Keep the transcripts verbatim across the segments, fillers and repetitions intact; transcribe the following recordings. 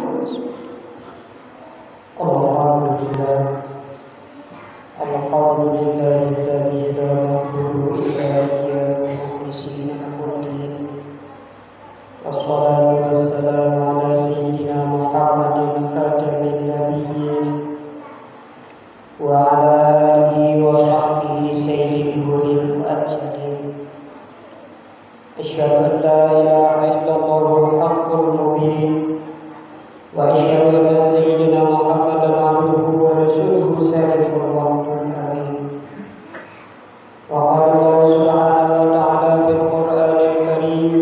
الحمد لله. الحمد لله الذي لا نعبد إلا إياه مخلصين له الدين. والصلاة والسلام على سيدنا محمد خاتم النبيين وعلى آله وصحبه سيد الغر المؤجلين. أشهد أن لا إله إلا الله الحق المبين، وأشهد أن سيدنا محمدا عبده ورسوله صادق الوعد الأمين. وقال الله سبحانه وتعالى في القرآن الكريم: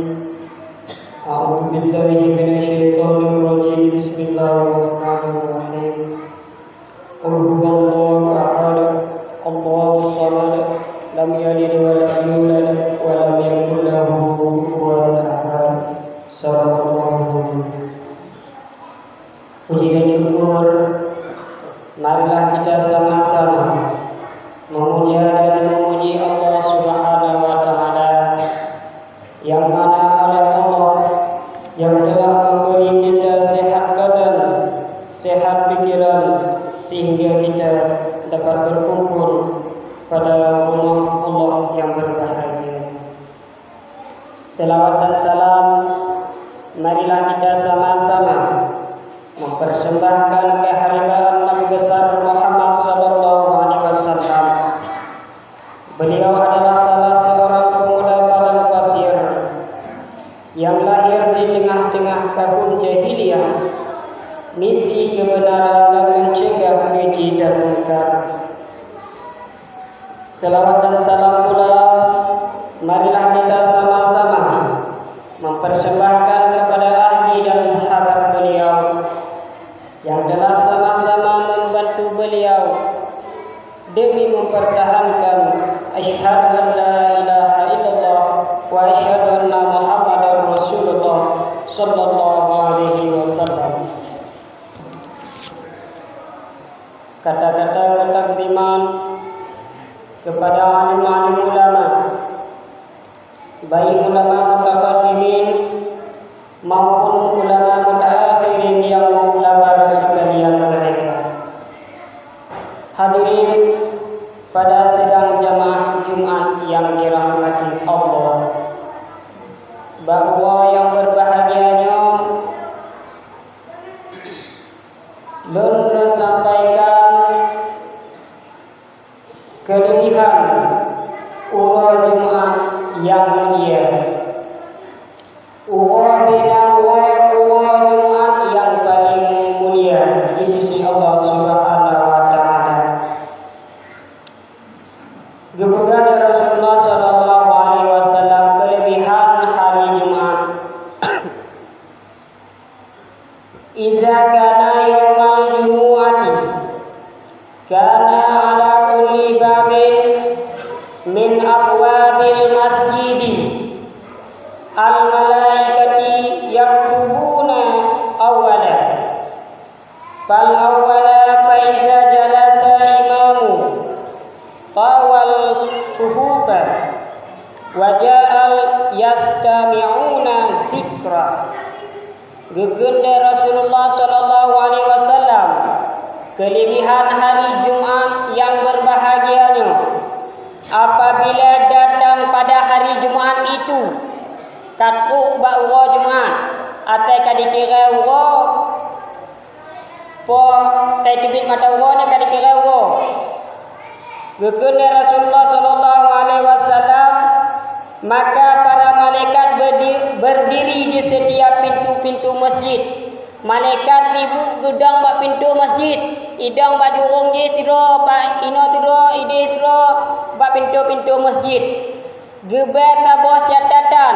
أعوذ بالله من الشيطان الرجيم. بسم الله الرحمن الرحيم. قل هو الله أحد، الله الصمد، لم يلد ولم يولد، ولم يكن له كفوا أحد. صدق الله العظيم. Puji dan syukur, marilah kita sama-sama memuja dan memuji Allah Subhanahu wa Ta'ala, yang mana oleh Allah yang telah memberi kita sehat badan, sehat pikiran, sehingga kita dapat berkumpul pada rumah Allah yang berbahagia. Selawat dan salam marilah kita sama-sama mempersembahkan kehariban Nabi besar Muhammad sallallahu alaihi wasallam. Beliau adalah salah seorang pemuda padang pasir yang lahir di tengah-tengah kaum jahiliyah, misi kebenaran dan mencegah keji dan mungkar. Selawat dan salam pula marilah kita sama-sama mempersembahkan kepada ahli dan sahabat beliau yang telah sama-sama membantu beliau demi mempertahankan asyhadu an la ilaha illallah wa asyhadu anna Muhammadar Rasulullah sallallahu alaihi wasallam. Kata-kata ketakziman kepada alim-alim ulama, baik ulama mutaqaddimin maupun ulama mutaakhirin yang muktabar sekalian mereka. Hadirin pada sidang jamaah Jumat yang dirahmati Allah, bak uroe nyang berbahagia nyoe, lôn, lôn sampaikan keulebihan uroe Jumat nyang mulia. Uroe bina uroe, uroe Jumat nyang paleng mulia di sisi Allah Subhanahu wa Ta'ala. Geupeugah lé Rasulullah sallallahu alaihi wasallam keulebihan hari Jumat. Iza kana yaumal jumu'ati, kana ala kulli babin min abwabil masjidi al malaikati yaktubuna awwala. Fal awwala fa iza jalasa imamu tawal suhufa wa ja'al yastami'una zikra. Geukheun lé Rasulullah sallallahu alaihi wasallam, keulebihan hari Jumat nyang berbahagia nyoe, apabila datang pada hari Jumat itu, ka trok bak uroe Jumat, asai ka dikira uroe, po, ka teubiet mata uroe nyan ka dikira uroe. Geukheun lé Rasulullah sallallahu alaihi wasallam, maka para malaikat berdi-, berdiri di setiap pintu-pintu masjid. Malaikat sibuk geudong bak pintoe masjid, idong bak jurông jih sidroe, bak inoe sidroe, ideh sidroe, bak pintoe-pintoe masjid. Geuba saboh catatan.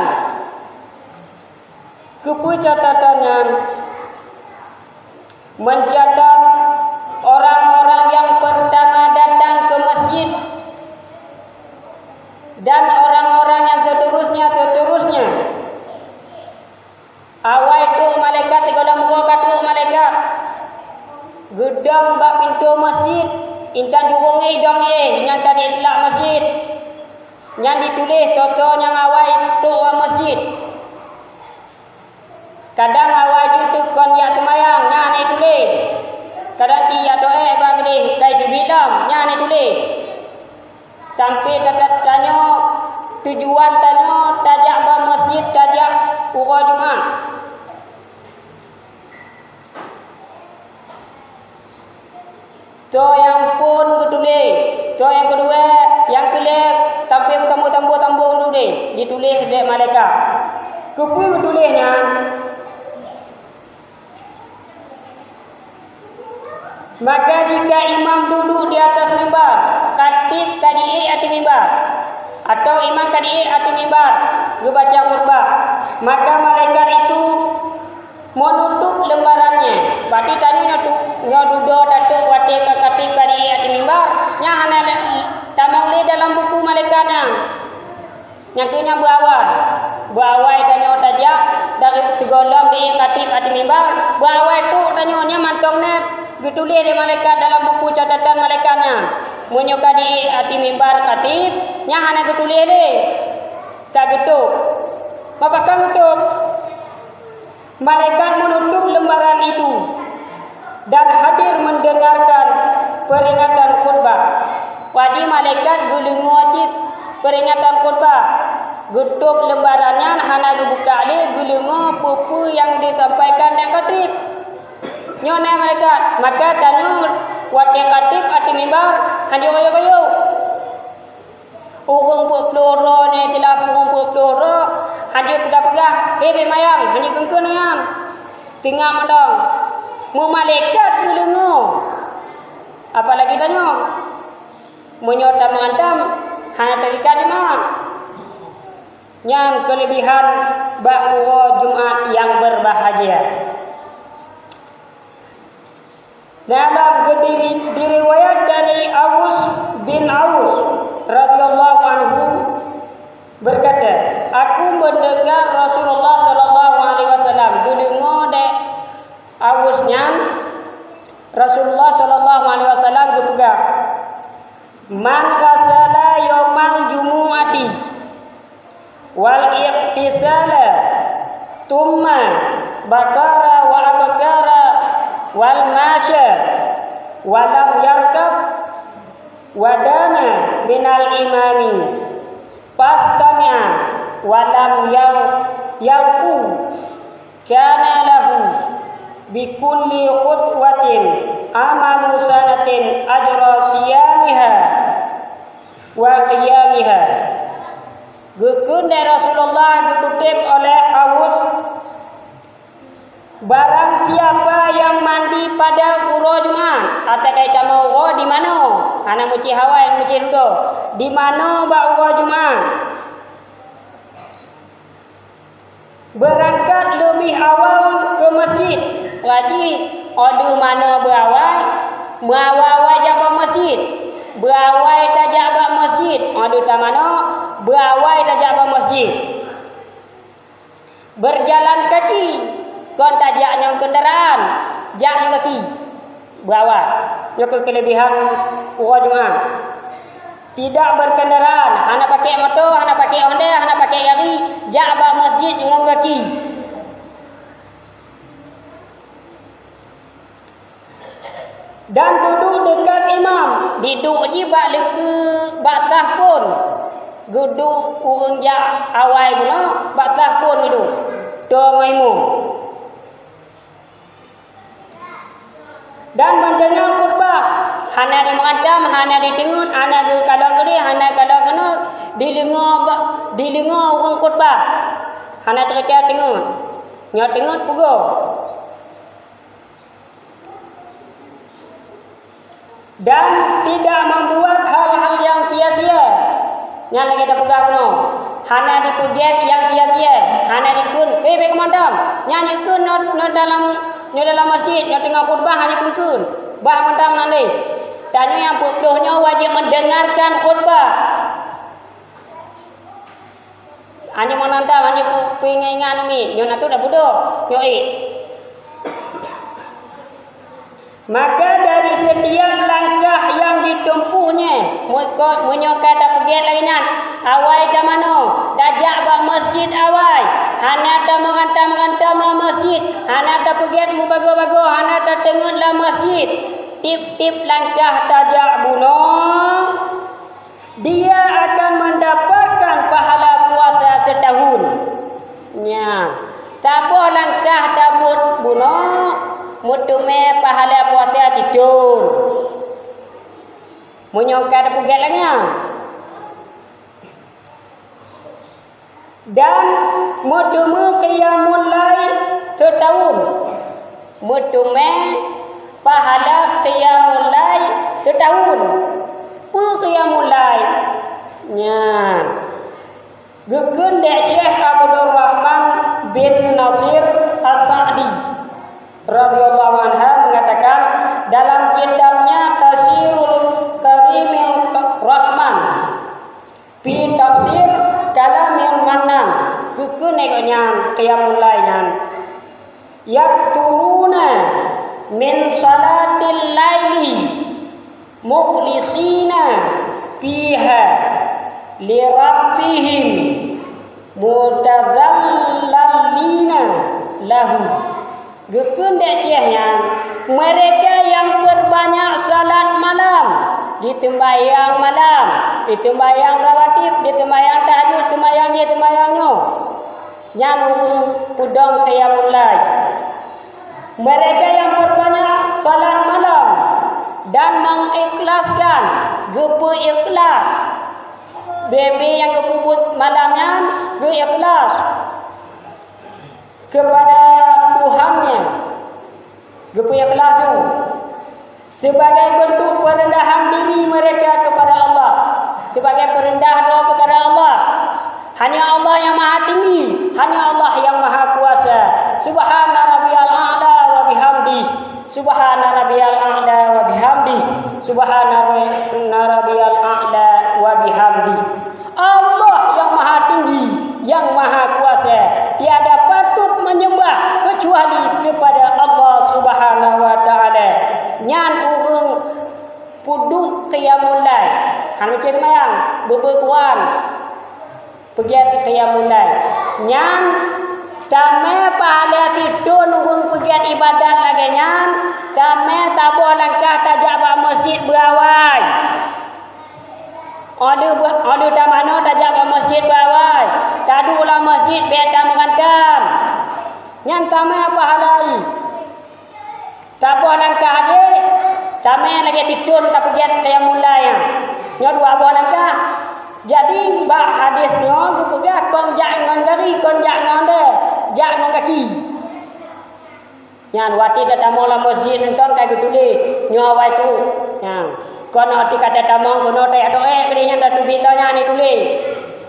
Keupeue catatan nyan? Mencatat orang-orang yang pertama datang ke masjid dan orang-orang yang seterusnya, seterusnya. Awai trok malaikat, sigohlom uroe ka trok malaikat. Geudong bak pintoe masjid, intan jurông éh idong éh, nyan ka jitlak masjid. Nyan dituléh soe-soe nyang awai trok bak masjid. Kadang awai jih teuk Kon jak seumayang, nyan hana tuléh. Kadang cit jak toh ék bak keudéh, ka teubiet lom, nyan hana tuléh. Tapi teutap tanyoe, tujuan tanyoe tajak bak masjid, tajak uroe Jumat. Toh nyang phon geutuléh, toh nyang keudua, nyang keulhèe, sampoe tamboh-tamboh-tamboh geutuléh, jituléh lé malaikat. Keupeue geutuléh nyan? Maka jika imam duduk di atas mimbar, khatib ka di-ék ateueh mimbar, atau imam ka di-ék ateueh mimbar geubaca khutbah, maka malaikat itu menutup lembarannya. Berarti tanyoe nyoe tu, nyoe dudoe tateuk watèe ka khatib ka di-ék ateueh mimbar, nyan hana le-, tamong lé dalam buku malaikat nyan. Nyang keu nyan beuawai. Beuawai tanyoe tajak dari sigohlom di-ék khatib ateueh mimbar, beuawai trok tanyoe nyan mantong na geutuléh lé malaikat dalam buku catatan malaikat nyan. Meunyoe ka di-ék ateueh mimbar khatib, nyan hana geutuléh lé. Ka geutôp. Pakon geutôp? Malaikat menutup lembaran itu dan hadir mendengarkan peringatan khutbah. Jadi malaikat geudeungoe cit peringatan khutbah. Geutôp lembaran nyan hana geubuka lé, geudeungoe peue-peue nyang disampaikan lé khatib. Nyoe na malaikat, maka tanyoe watèe khatib ateueh mimbar hana royok-royok. Ureueng peuet ploh droe nyan, istilah ureueng peuet ploh droe, hana peugah-peugah, "Eh, bèk mayang," hana kheun-kheun nyan. Teungoh mantong, meumalaikat geudeungoe. Apalagi tanyoe. Meunyoe tameuhantam, hana teuka jeumaat. Nyan keulebihan bak uroe Jumat nyang berbahagia. Dalam geudiri-, diriwayat dari Aus bin Aus radhiyallahu anhu berkata, "Aku mendengar Rasulullah sallallahu alaihi wasallam," geudeungoe lé Aus nyan, Rasulullah sallallahu alaihi wasallam geupeugah, "Man ghasala yaumal jumu'ati wal ightisala, tsumma bakara wa abkara, wal masya, wa lam yarkab, wa dana minal imami, fastami'a, wa lam yal-, yalqu, kana lahu bi kulli khutwatin amalu sanatin ajra siyamiha wa qiyamiha." Geukheun lé Rasulullah, geukutip oleh Aus, "Barang siapa yang mandi pada uroe Jumat," ata kai tamong uroe di manoe, hana meucit hawa nyang meucit dudoe, di manoe bak uroe Jumat, beurangkat leubeh awai keu masjid. Berarti óh lheueh manoe beuawai, meuawai-awai jak bak masjid. Beuawai tajak bak masjid. Óh lheueh tamanoe, beuawai tajak bak masjid. Berjalan kaki, kon tajak ngon kendaraan, jak ngon kaki. Beuawai. Nyoe keuh keulebihan uroe Jumat. Tidak berkendaraan, hana pakai moto, hana pakai Honda, hana pakai gari, jak bak masjid ngon gaki. Dan duduk dekat imam, diduek jih bak leukeue, bak saf phon. Geuduek ureueng jak awai bunoe, bak saf phon geuduek. Tô ngon imum. Dan mendengar khutbah, hana dimeuhantam, hana diteungeut, hana geukalon keudeh, hana kalon keunoe, dideungoe ba-, dideungoe ureueng khutbah. Hana ceurita teungeut. Nyoe teungeut pugoe. Dan tidak membuat hal-hal yang sia-sia. Nyan lagèe tapeugah bunoe, hana jipeugèt nyang sia-sia, hana jikheun, "Pih, bèk keumandam." Nyan jikheun nyoe, nyoe dalam, nyoe dalam masjid, nyoe teungoh khutbah, hana jikheun-kheun. Bah mandam nan lé. Tanyoe nyang peuet ploh nyoe wajéb mendengarkan khutbah. Hana mandam, hana pu-, peuingat-ingat namiet. Nyoe na tu dah budoh. Nyoe ék. Maka dari setiap langkah yang ditempuhnya, meuko-, meunyoe ka tapeugèt lagèe nyan, awai tamanoe, tajak bak masjid awai, hana tameurantam-rantam lam masjid, Hana tapeugét mubagoe-bagoe, hana tateungeut lam masjid. Tiep-tiep langkah tajak bunoe, dia akan mendapatkan pahala puasa setahun. Nyan, saboh langkah tabuet bunoe, meuteumé pahala puasa sithon. Meunyoe ka tapeugét lagée nyan. Dan meuteumé qiyamul lail seutahun. Meuteumé pahala qiyamul lail seutahun. Peue qiyamul lail? Nyan. Geukheun lé Syekh Abdurrahman bin Nasir As-Sa'di radhiyallahu anha mengatakan dalam kitabnya Tafsirul Karimil Rahman, fi tafsir kalamil mannan, geukheun lé gobnyan qiyamul lail nyan, yaqturuna min salatil laili mukhlisina fiha lirabbihim mutazallilina lahu. Geukheun lé Syekh nyan, mereka yang perbanyak salat malam, diseumbahyang malam, diseumbahyang rawatib, diseumbahyang tahajud, seumbahyang jih, seumbahyang nyoe, nyan ureuëng peudong qiyamul lail. Mereka yang perbanyak salat malam dan mengikhlaskan, geupeu ikhlas. Bebe nyang geupeubuet malam nyan geu-ikhlas kepada Tuhannya, geupeu ikhlas tu sebagai bentuk perendahan diri mereka kepada Allah, sebagai perendah droe kepada Allah. Hanya Allah yang Maha Tinggi, hanya Allah yang Maha Kuasa. Subhana rabbiyal a'la wa bihamdih. Subhana rabbiyal a'la wa bihamdih. Subhana rabbiyal a'la wa bihamdih. Allah yang Maha Tinggi, yang Maha Kuasa, tiada patut menyembah kecuali kepada Allah Subhanahu wa Ta'ala. Nyan ureuëng peuduek qiyamul lail, hana meucit seumayang, beubeuet Quran, peugét qiyamul lail. Nyan tamé pahala sithon ureuëng peugét ibadat lagée nyan, tamé saboh langkah tajak bak masjid beuawai. Óh lheueh beu-, óh lheueh tamanoe tajak bak masjid beuawai, taduek lam masjid bék tameugantam. Nyan tamé pahala jih. Saboh langkah jih, tamé lagée sithon tapeugét qiyamul lail nyan. Nyoe dua boh langkah. Jadi, bak hadis nyoe geupeugah kon jak ngon gari, kon jak ngon dée, jak ngon gaki. Nyan, watée tatamong lam masjid nyan ka geutuléh, nyoe awai tu. Nyan, kon watée ka tatamong keunoe tajak toh ék keudeh nyan tateubiet lom nyan jituléh.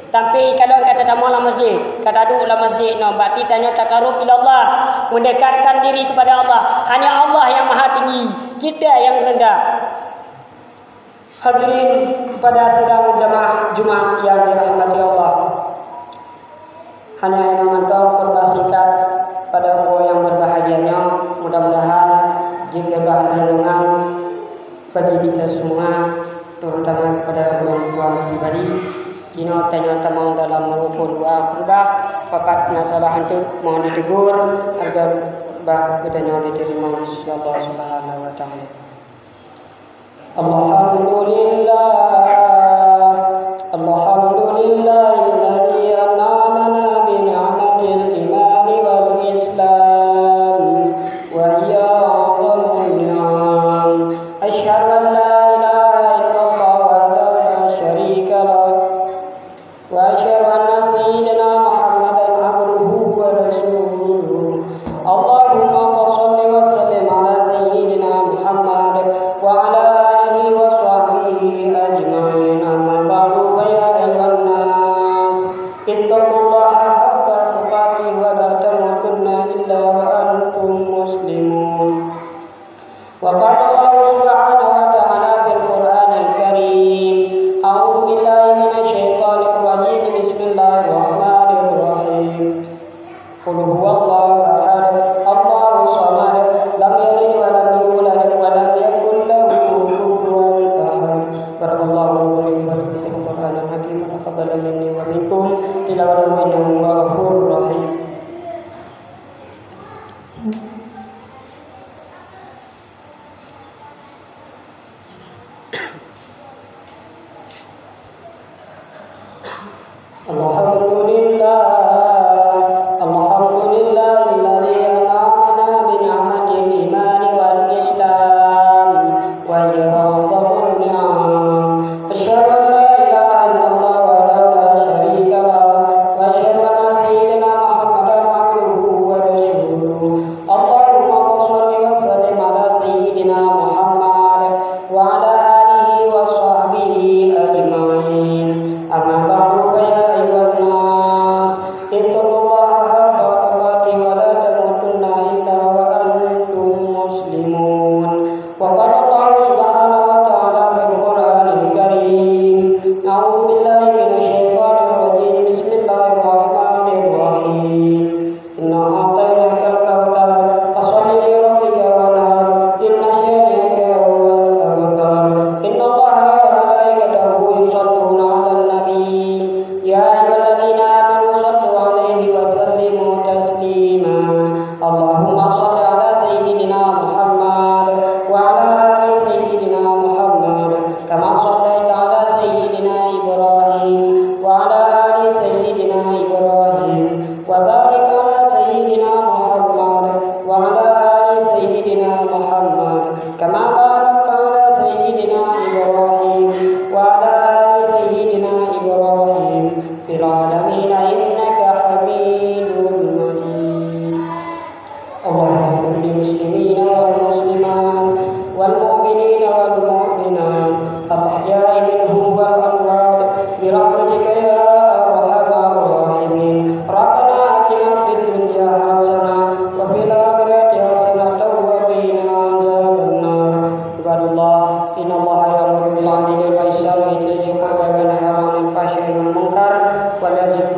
Tapi kalon ka tatamong lam masjid, ka taduek lam masjid nyoe, berarti tanyoe taqarrub ilallah, mendekatkan diri kepada Allah. Hanya Allah yang Maha Tinggi, kita yang rendah. Hadirin pada sidang jamaah Jumat yang dirahmati Allah. Hanya inoe mantong khutbah singkat pada uroe nyang berbahagia nyoe. Mudah-mudahan jeuet keu bahan renungan bagi kita semua, terutama kepada orang tua pribadi. Jinoe tanyoe tamong dalam rukun dua khutbah, pakat na salah antu mohon ditegur, agar khutbah geutanyoe diterima oleh Allah Subhanahu wa Ta'ala. Alhamdulillah. Alhamdulillahilladzi an'amana bi ni'matil imani wal islam, wa hiya a'zamun ni'am. Asyhadu an la ilaha illallah wahdahu la syarika lah. وأشهد أن سيدنا محمدا عبده ورسوله. اللهم صل وسلم على سيدنا محمد وعلى آله وصحبه أجمعين. أما بعد، فيا أيها الناس، اتقوا الله حق تقاته ولا تموتن إلا وأنتم مسلمون. وقال الله سبحانه وتعالى في القرآن الكريم: أعوذ بالله من الشيطان الرجيم. بسم الله الرحمن الرحيم. قل هو الله أحد، الله الصمد، لم يلد ولم يولد، ولم يكن له كفوا أحد. بارك الله لي ولكم في القرآن الحكيم، وتقبل مني ومنكم تلاوته إنه هو الغفور الرحيم. الحمد لله، الحمد لله الذي أنعمنا بنعمة الإيمان والإسلام، وهي أعظم النعم. أشهد أن لا إله إلا الله وحده لا شريك له، وأشهد أن سيدنا محمدا عبده ورسوله. اللهم صل وسلم على سيدنا محمد وعلى آله وصحبه أجمعين. أما بعد، فيا أيها الناس، اتقوا الله حق تقاته ولا تموتن إلا وأنتم مسلمون. وقال الله سبحانه وتعالى في القرآن الكريم: أعوذ بالله من الشيطان الرجيم. بسم الله الرحمن الرحيم. إنا أعطيناك الكوثر، فصل لربك وانحر، إن شانئك هو الأبتر. إن الله وملائكته يصلون على النبي، يا أيها الذين آمنوا صلوا عليه وسلموا تسليما. اللهم صل على سيدنا محمد وعلى آل سيدنا محمد، كما صليت على سيدنا إبراهيم وعلى آل سيدنا إبراهيم، وبارك على سيدنا محمد وعلى آل سيدنا محمد، كما باركت على سيدنا إبراهيم وعلى آل سيدنا إبراهيم في العالمين إنك حميد مجيد. اللهم اغفر للمسلمين والمسلمات والمؤمنين والمؤمنات الأحياء منهم والأموات برحمتك يا أرحم الراحمين. ربنا آتنا في الدنيا حسنة وفي الآخرة حسنة وقنا عذاب النار. عباد الله، إن الله يأمر بالعدل والإحسان وإيتاء ذي القربى وينهى عن الفحشاء والمنكر والبغي.